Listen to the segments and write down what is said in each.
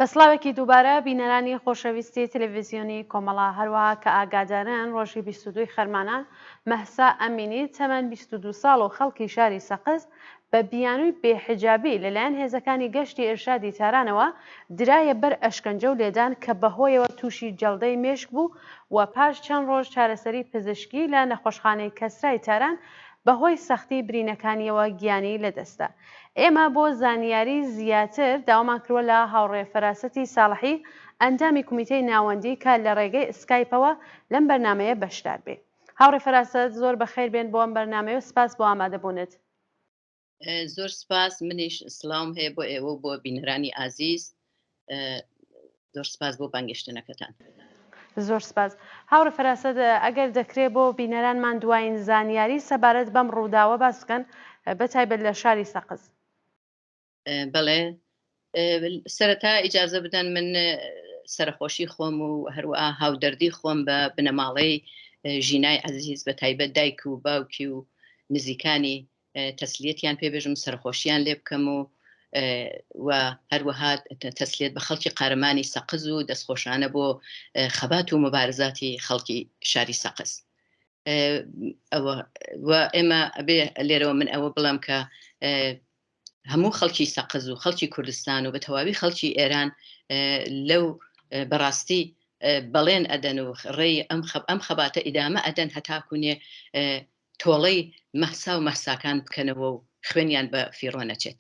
بە سڵاوێکی دووبارە بینەرانی خۆشەویستی تەلەڤیزیۆنی کۆمەڵە، هەروەها کە ئاگادارن ڕۆژی 22 ی خەرمانان مەهسا ئەمینی تەمەن 22 ساڵ و خەڵکی شاری سەقز بە بیانووی بێ حیجابی لەلایەن هێزەکانی گەشتی ئیرشادی تارانەوە درایە بەر ئەشکەنجە و لێدان کە بەهۆیەوە تووشی جەڵدەی مێشک بوو و پاش چەند ڕۆژ چارەسەری پزیشکی لە نەخۆشخانەی کەسرای تاران بەهۆی سەختی برینەکانیەوە گیانی لەدەستدا. ئێمە بۆ زانیاری زیاتر داوامان کردووە لە هاوڕێ فەراسەتی ساڵحی ئەندامی کومیتەی ناوەندی کە لە ڕێگەی سکایپەوە لەم بەرنامەیە بەشدار بێ. هاوڕێ فەراسەت زۆر بەخێر بێن بۆ ئەم بەرنامەیە و سپاس بۆ ئامادەبوونت. زۆر سپاس منیش سڵاوم هەیە بۆ ئێوە و بۆ بینەرانی ئازیز زۆر سپاس بۆ بانگێشتنەکەتان. زۆر سپاس. هاوڕێ فەراسەت ئەگەر دەکرێ بۆ بینەرانمان دوایین زانیاری سەبارەت بەم ڕووداوە باس بکەن بە تایبەت لە شاری سەقز. بەڵێ سەرەتا ئیجازە بدەن من سەرەخۆشی خۆم و هەروەها هاودەردی خۆم بە بنەماڵەی ژینای عەزیز بە تایبەت دایک و باوکی و نزیکانی تەسلیەتیان پێ بێژم سەرخۆشیان لێ بکەم و و هەروەها تەسلیت بە خەڵکی قارەمانی سەقز و دەستخۆشانە بۆ خەبات و مبارزاتی خەڵکی شاری سەقز ئەوە ئێمە ئەبێ لێرەوە من ئەوە بڵێم کە هەموو خەڵکی سەقز و خەڵکی کوردستان و بە تەواوی خەڵکی ئێران لەو بەڕاستی بەڵێن ئەدەن و ڕێی ئەم ئەم خەباتە ئیدامە ئەدەن هەتاکوونێ تۆڵەی مەهسا و مەهساکان بکەنەوە و خوێنیان بە فیڕۆ نەچێت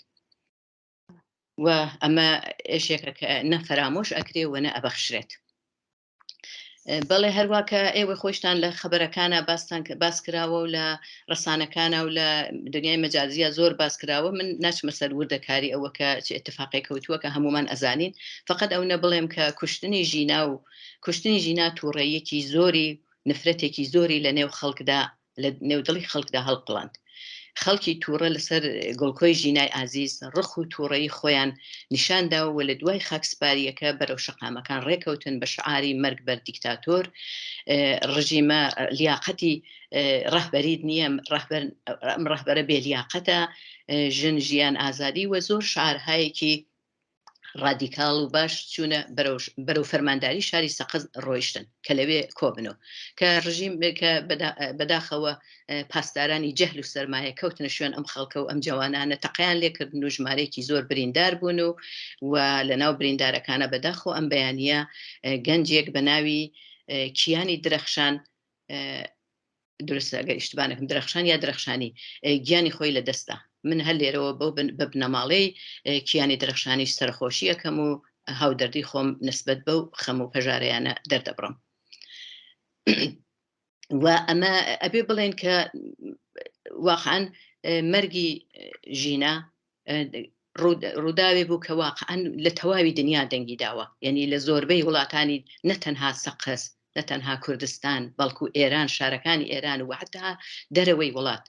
و ئەمە ئێشێکە کە نە فەرامۆش ئەکرێ و نە ئەبەخشرێت. بەڵێ هەروا کە ئێوە خۆشتان لە خەبەرەکانە باستان باس کراوە و لە ڕسانەکانە و لە دنیای مەجازیە زۆر باس کراوە من ناچمە سەر وردەکاری ئەوە کە چ اتفاقێک کەوتووە کە هەمومان ئەزانین فقط ئەو نەبڵێم کە کوشتنی ژینا و کوشتنی ژینا تووڕەیەکی زۆری نفرەتێکی زۆری لە نێو خەڵکدا لە نێو دڵی خەڵکدا هەڵقوڵاند. خەڵکی تووڕە لەسەر گڵکۆی ژینای ئازیز ڕق و تووڕەیی خۆیان نیشان دا و لە دوای خاکسپارییەکە بەرەو شەقامەکان ڕێکەوتن بە شعاری مەرگ بەر دیکتاتۆر، ڕژیمە لیاقەتی ڕەهبەریت نییە، ڕەهبەر ئەم ڕەهبەرە بێ لیاقەتە، ژن ژیان ئازادی و زۆر شعارهایەکی ڕادیکاڵ و باش چوونە بەرەو فەرمانداری شاری سەقز ڕۆیشتن کە لەوێ کۆبنەوە کە ڕژیم کە بەداخەوە پاسدارانی جەهل و سەرمایە کەوتنە شوێن ئەم خەڵکە و ئەم جەوانانە تەقیان لێکردن و ژمارەیەکی زۆر بریندار بوون و و لە ناو بریندارەکانە بەداخۆ ئەم بەیانە گەنجێک بە ناوی کیانی درەخشان دروستە ئەگەر ئیشتبا نەکەم درەخشان یا درەخشانی گیانی خۆی لە دەستدا من هەر لێرەوە بەو بە بنەماڵەی کیانی درەخشانیش سەرخۆشی ئەەکەم و هاودەردی خۆم نسبەت بەو خەم و پەژارەیانە دەردەبڕم و ئەمە ئەبێ بڵێن کە واقعا مەرگی ژینا ڕووداوێ بوو کە واقعا لە تەواوی دنیا دەنگی داوە یعنی لە زۆربەی وڵاتانی نە تەنها سەقز نە تەنها کوردستان بەڵکو ئێران شارەکانی ئێران و حتا دەرەوەی وڵات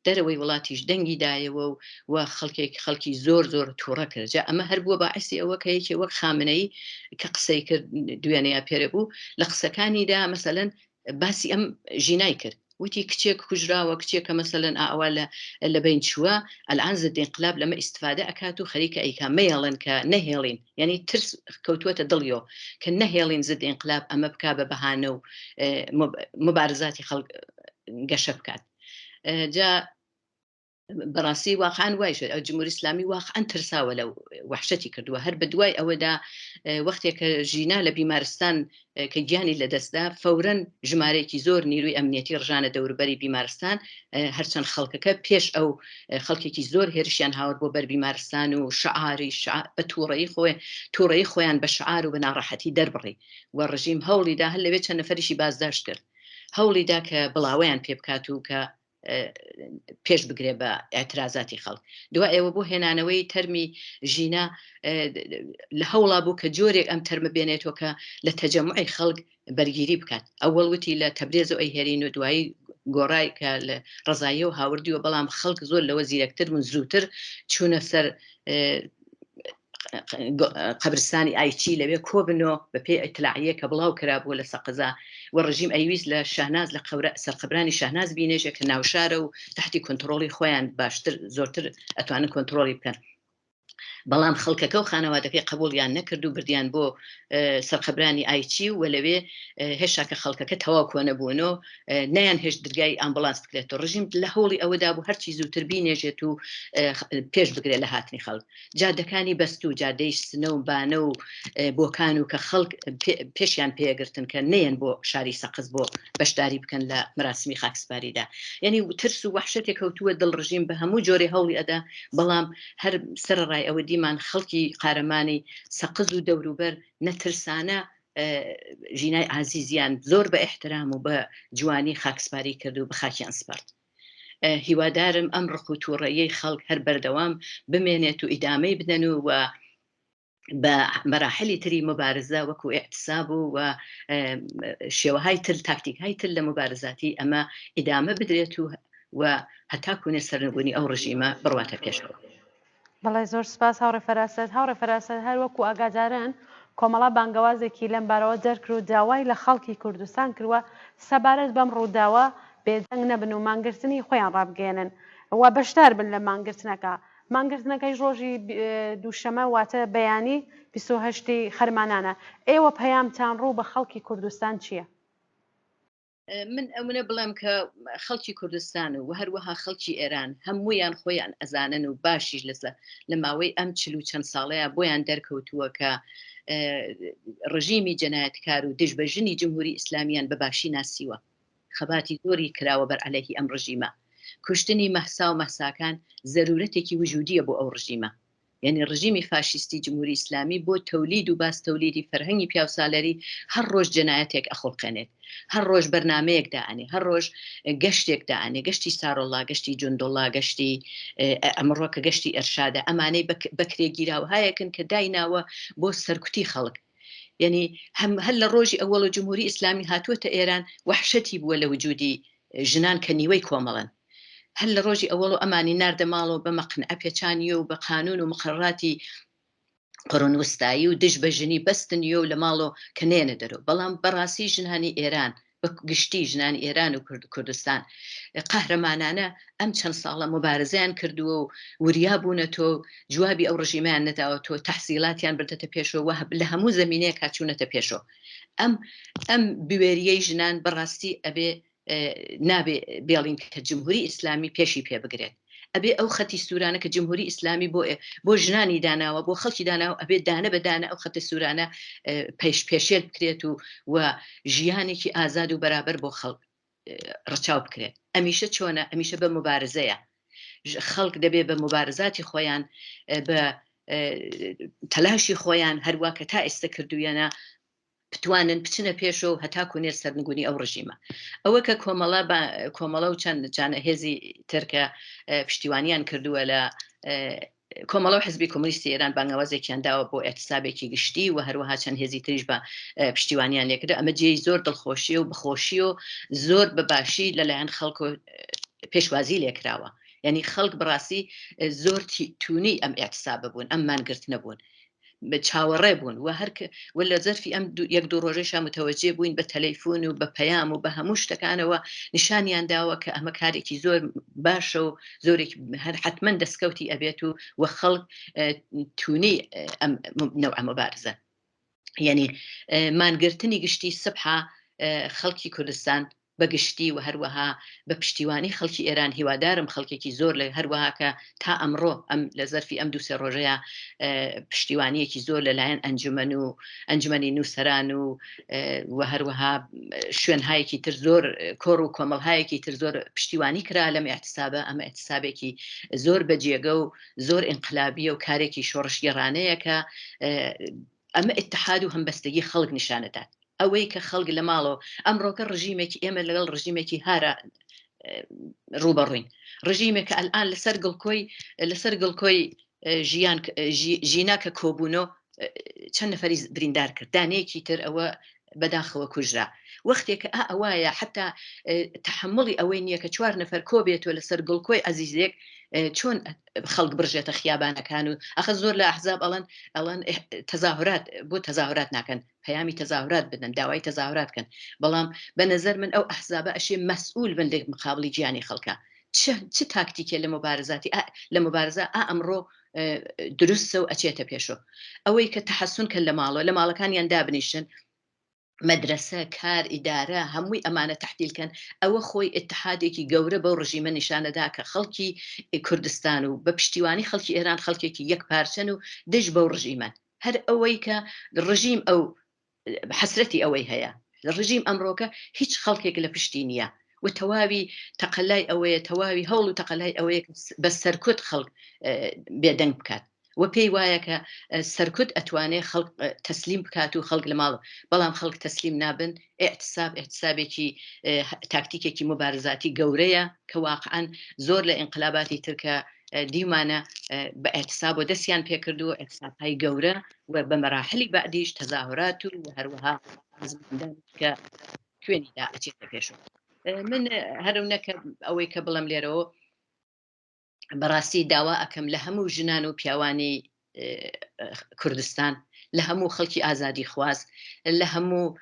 دەرەوەی وڵاتیش دەنگی دایەوە و و خەڵکێک خەڵکی زۆر زۆر تووڕە کرد جا ئەمە هەر بووە باعسی ئەوە کە یەکێ وەک خامنەیی کە قسەی کرد دوێنێ یا پێرێ بوو لە قسەکانیدا مەسەلەن باسی ئەم ژینای کرد وتی کچێک کوژراوە کچێکە مەسەلەن ئاوا لە لە بین چووە ئەلان زد انقلاب لەمە ئیستفادە ئەکات و خەریکە ئەیکا مەیەڵن کە نەهێڵین یعنی ترس کەوتووەتە دڵیۆ کە نەهێڵین زد انقلاب ئەمە بکا بە بەهانە و مبارزاتی خەڵک گەشە بکات جا بەڕاستی واقعا وایش ئەو جمهوری ئیسلامی واقعا ترساوە لە وەحشەتی کردووە هەر بە دوای ئەوەدا وەختێک کە ژینا لە بیمارستان کە گیانی لەدەستدا فەورەن ژمارەیەکی زۆر نیروی ئەمنیەتی ڕژانە دەوروبەری بیمارستان هەرچەند خەڵکەکە پێش ئەو خەڵکێکی زۆر هێرشیان هاورد بۆ بەر بیمارستان و شعاری بە تووڕەیی خۆی تووڕەیی خۆیان بە شعار و بە ناڕەحەتی دەربڕی و ڕژیم هەوڵیدا هەر لەوێ چەند نەفەریشی بازداشت کرد هەوڵیدا کە بڵاوەیان پێ بکات و کە پێش بگرێ بە ئاعترازاتی خەڵک دو ئێوە بۆ هێنانەوەی تەرمی ژینا لە هەوڵا بوو کە جۆرێک ئەم تەرمە بێنێتەوە کە لە تەجەمعی خەڵک بەرگیری بکات ئەوەڵ وتی لە تەبرێز و ئەیهێرین و دوایی گۆڕای کە لە ڕزاییە و هاوردیوە بەڵام خەڵک زۆر لەوە زیرەکتر بوون زووتر چوونە سەر قەبرستانی ئایچی لەوێ کۆبنۆ بە پێی ئیتلاعیە کە بڵاو کرابوو لە سەقزا و ڕژیم ئەیویست لە شەهناز لە قەورە سەرقەبرانی شەهناز بینێژێ کە ناوشارە و تحتی کۆنتڕۆڵی خۆیان باشتر زۆرتر ئەتوانن کۆنتڕۆڵی بکەن. بەڵام خەڵکەکە و خانەوادەکەی قبوڵیان نەکرد و بردیان بۆ سەرقەبرانی ئایچی و لەوێ هێشتا کە خەڵکەکە تەواو کۆنەبوون و نەیان هێشت درگای ئامبولانس بکرێتەوە. ڕژیم لە هەوڵی ئەوەدا بوو هەرچی زووتر بینێژێت و پێش بگرێت لە هاتنی خەڵک. جادەکانی بەستوو، جادەی سنە و بانە و بۆکان و کە خەڵک پێشیان پێگرتن کە نەیەن بۆ شاری سەقز بۆ بەشداری بکەن لە مەراسمی خاکسپاریدا. یعنی ترس و وەحشەتێک کەوتووە دڵ ڕژیم بە هەموو جۆرێ هەوڵی ئەدا، بەڵام هەر سەرەڕای ئەوە دیمان خەڵکی قارەمانی سەقز و دەوروبەر نەترسانە ژینای ئازیزیان زۆر بە ئیحترام و بە جوانی خاکسپاری کرد و بە خاکیان سپارد. هیوادارم ئەم ڕق و تووڕەیەی خەڵک هەر بەردەوام بمێنێت و ئیدامەی بدەن و و بە مەراحلی تری مبارزە وەکو ئیعتساب و و شێوەهای تر تاکتیکهای تر لە مبارزاتی ئەمە ئیدامە بدرێت و و هەتاکوونێ سەرنگونی ئەو ڕژیمە بڕواتە پێشەوە. بەڵێ زۆر سپاس هاوڕێ فەراسەت. هاوڕێ فەراسەت هەر وەکو ئاگادارن کۆمەڵە بانگەوازێکی لەم بارەوە دەرکرد و داوای لە خەڵکی کوردستان کردوە سەبارەت بەم ڕووداوە بێدەنگ نەبن و مانگرتنی خۆیان ڕابگەیەنن و بەشدار بن لە مانگرتنەکە. مانگرتنەکەیش ڕۆژی دووشەمە واتە بەیانی 28 ی خەرمانانە. ئێوە پەیامتان ڕوو بە خەڵکی کوردستان چییە؟ من ئەمنە بڵێم کە خەڵکی کوردستان و هەروەها خەڵکی ئێران هەموویان خۆیان ئەزانن و باشیش لەسە لە ماوەی ئەم چل و چەند ساڵەیە بۆیان دەرکەوتووە کە ڕژیمی جەنایەتکار و دژ بە ژنی جمهوری ئیسلامیان بە باشی ناسیوە. خەباتی زۆری کراوە بەر عەلەیهی ئەم ڕژیمە. کوشتنی مەهسا و مەهساکان زەرورەتێکی وجودیە بۆ ئەو ڕژیمە. یەنی ڕژیمی فاشیستی جمهوری ئیسلامی بۆ تەولید و باز تەولیدی فەرهەنگی پیاوسالاری هەر ڕۆژ جەنایەتێک ئەخوڵقێنێت. هەر ڕۆژ بەرنامەیەک دائەنێ، هەر ڕۆژ گەشتێک دائەنێ، گەشتی سارۆڵا، گەشتی جوندوڵا، گەشتی ئەمڕۆ کە گەشتی ئێرشادە، ئەمانەی بەکرێگیراوهایەکن کە دایناوە بۆ سەرکوتی خەڵک. یعنی هەم هەر لە ڕۆژی ئەوەڵە جمهوری ئیسلامی هاتووەتە ئێران وەحشەتی بووە لە وجودی ژنان کە نیوەی کۆمەڵن. هەر لە ڕۆژی ئەوەڵ ئەمانی ناردە ماڵەوە بە مەقنعە پێچانیە و بە قانون و مقرراتی قرون وستایی و دژ بە ژنی بەستن یۆ لە ماڵۆ کە نێنە دەرۆ. بەڵام بەڕاستی ژنانی ئێران بە گشتی ژنانی ئێران و کوردستان قەهرەمانانە ئەم چەند ساڵە موبارزەیان کردووە و وریا بوونەتۆ و جوابی ئەو ڕژیمەیان نەداوەتۆ، تەحسیلاتیان بردەتە پێشەوە و لە هەموو زەمینەیەکا چوونەتە پێشەوە. ئەم ئەم بوێریەی ژنان بەڕاستی ئەبێ نابێ بێڵین کە جمهوری ئیسلامی پێشی پێ بگرێت. ئەبێ ئەو خەتی سوورانە کە جمهوری ئیسلامی بۆ بۆ ژنانی داناوە بۆ خەڵکی داناوە ئەبێ دانە بە دانە ئەو خەتە سوورانە پێش پێشێل بکرێت و و ژیانێکی ئازاد و بەرابەر بۆ خەڵک ڕچاو بکرێت. ئەمیشە چۆنە؟ ئەمیشە بە مبارزەیە. خەڵک دەبێ بە مبارزاتی خۆیان بە تەلاشی خۆیان هەروە کە تا ئێستا کردویانە بتوانن بچنە پێشەوە و هەتاکو نێر سەرنگونی ئەو ڕژیمە. ئەوە کە کۆمەڵە بە کۆمەڵە و چەند چانە هێزی تر کە پشتیوانیان کردووە لە کۆمەڵە و حزبی کۆمۆنیستی ئێران بانگەوازێکیان داوە بۆ ئێعتسابێکی گشتی و هەروەها چەند هێزی تریش بە پشتیوانیان لێکرد ئەمە جێی زۆر دڵخۆشیە و بەخۆشی و زۆر بە باشی لەلایەن خەڵک و پێشوازی لێکراوە. یعنی خەڵک بەڕاستی زۆر تونی ئەم ئێعتسابە بوون ئەم مانگرتنە بوون. چاوەڕێ بوون و هەر و لە زەرفی ئەم یەک دوو ڕۆژەیشا متەوەجێ بووین بە تەلەیفۆن و بە پەیام و بە هەموو شتەکانەوە نیشانیان داوە کە ئەمە کارێکی زۆر باشە و زۆرێک هەر حتمما دەستکەوتی ئەبێت و و خەڵک تونی ئەم نەوعە مبارزە یعنی مانگرتنی گشتی سبحا خەڵکی کوردستان بە گشتی و هەروەها بە پشتیوانی خەڵکی ئێران هیوادارم خەڵکێکی زۆر لە هەروەها کە تا ئەمڕۆ ئەم لە زەرفی ئەم دوو سێ ڕۆژەیە پشتیوانیەکی زۆر لەلایەن ئەنجومەن و ئەنجومەنی نووسەران و و هەروەها شوێنهایەکی تر زۆر کۆڕ و کۆمەڵهایەکی تر زۆر پشتیوانی کرا لەم ئیعتسابە ئەمە ئیعتسابێکی زۆر بەجێگە و زۆر ئینقلابیە و کارێکی شۆڕشگێڕانەیە کە ئەمە ئیتحاد و هەمبەستەگی خەڵک نیشانەدات. ئەوەی کە خەڵک لە ماڵەوە ئەمڕۆکە ڕژیمێکی ئێمە لەگەڵ ڕژیمێکی هارا ڕووبەڕووین ڕژیمێک کە ئەلئان لەسەر گڵکۆی لەسەر گڵکۆی ژیان ژینا کە کۆبوونەوە چەند نەفەری بریندار کرد دانەیەکی تر ئەوە بەداخەوە کوژرا وەختێک کە ئا ئەوایە حتا تحملی ئەوەی نییە کە چوار نەفەر کۆ بێتەوە لەسەر گڵکۆی عەزیزێک چۆن خەڵک بڕژێتە خیابانەکان و ئەخە زۆر لە ئەحزاب ئەڵەن ئەڵەن تەزاهورات بۆ تەزاهورات ناکەن پەیامی تەزاهورات بدەن داوای تەزاهورات کەن بەڵام بە نظر من ئەو ئەحزابە ئەشێ مەسئول بن لە مقابلی گیانی خەڵکە چ تاکتیکێ لە مبارزاتی لە مبارزە ئا ئەمڕۆ. دروستە و ئەچێتە پێشۆ. ئەوەی کە تەحەسون کەن لە ماڵەوە، لە ماڵەکانیان دابنیشن، مەدرەسە، کار، ئیدارە، هەمووی ئەمانە تەحتیل کەن، ئەوە خۆی ئیتحادێکی گەورە بەو ڕژیمە نیشانەدا کە خەڵکی کوردستان و بە پشتیوانی خەڵکی ئێران خەڵکێکی یەک پارچەن و دژ بەو ڕژیمەن. هەر ئەوەی کە ڕژیم ئەو حەسرەتی ئەوەی هەیە ڕژیم ئەمڕۆکە هیچ خەڵکێک لە پشتی نییە و تەواوی تەقەلای ئەوەیە تەواوی هەوڵ و تەقەلای ئەوەیە بە سەرکوت خەڵک بێدەنگ بکات و پێی وایە کە سەرکوت ئەتوانێ خەڵک تەسلیم بکات و خەڵک لە ماڵ بەڵام خەڵک تەسلیم نابن اعتصاب اعتصابێکی تاکتیکێکی مبارزاتی گەورەیە کە واقعا زۆر لە ئینقلاباتی ترکە دیومانە بە اعتصاب و دەستیان پێکردو اعتصابهای گەورە و بە مەراحلی بەعدیش تەزاهورات و هەروەها کە خوێنیدا ئەچێتە پێشەوە من هەرو نەکە ئەوەی کە بڵم لێرەوە بەڕاستی داوا ئەکەم لە هەموو ژنان و پیاوانی کوردستان لە هەموو خەڵکی ئازادی خواز لە هەموو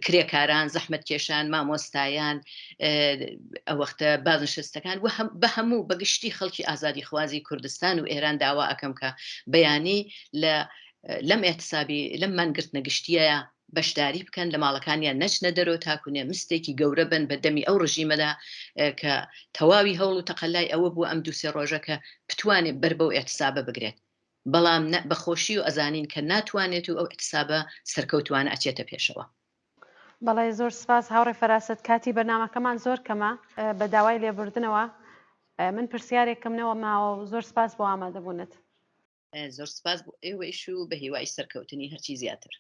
کرێکاران زەحمەتکێشان مامۆستایان ئەوەختە بازنشستەکان و بە هەموو بەگشتی خەڵکی ئازادی خوازی کوردستان و ئێران داوا ئەکەم کە بەیانی لە لەم ئێتسابی لەم مانگرتنە گشتیەیە بەشداری بکەن لە ماڵەکانیان نەچنە دەرەوە تاکو نێ مستێکی گەورە بن بە دەمی ئەو ڕژیمەدا کە تەواوی هەوڵ و تەقەلای ئەوە بوو ئەم دووسێ ڕۆژە کە بتوانێت بەر بەو ئێتسابە بگرێت بەڵام بە خۆشی و ئەزانین کە ناتوانێت و ئەو ئیعتسابە سەرکەوتوانە ئەچێتە پێشەوە. بەڵێ زۆر سپاس هاوڕێ فەراسەت کاتی بەرنامەکەمان زۆر کەمە بە داوای لێبوردنەوە من پرسیارێکم نەوە ماوە و زۆر سپاس بۆ ئامادەبوونت. زۆر سپاس بۆ ئێوەیش و بە هیوای سەرکەوتنی هەرچی زیاتر.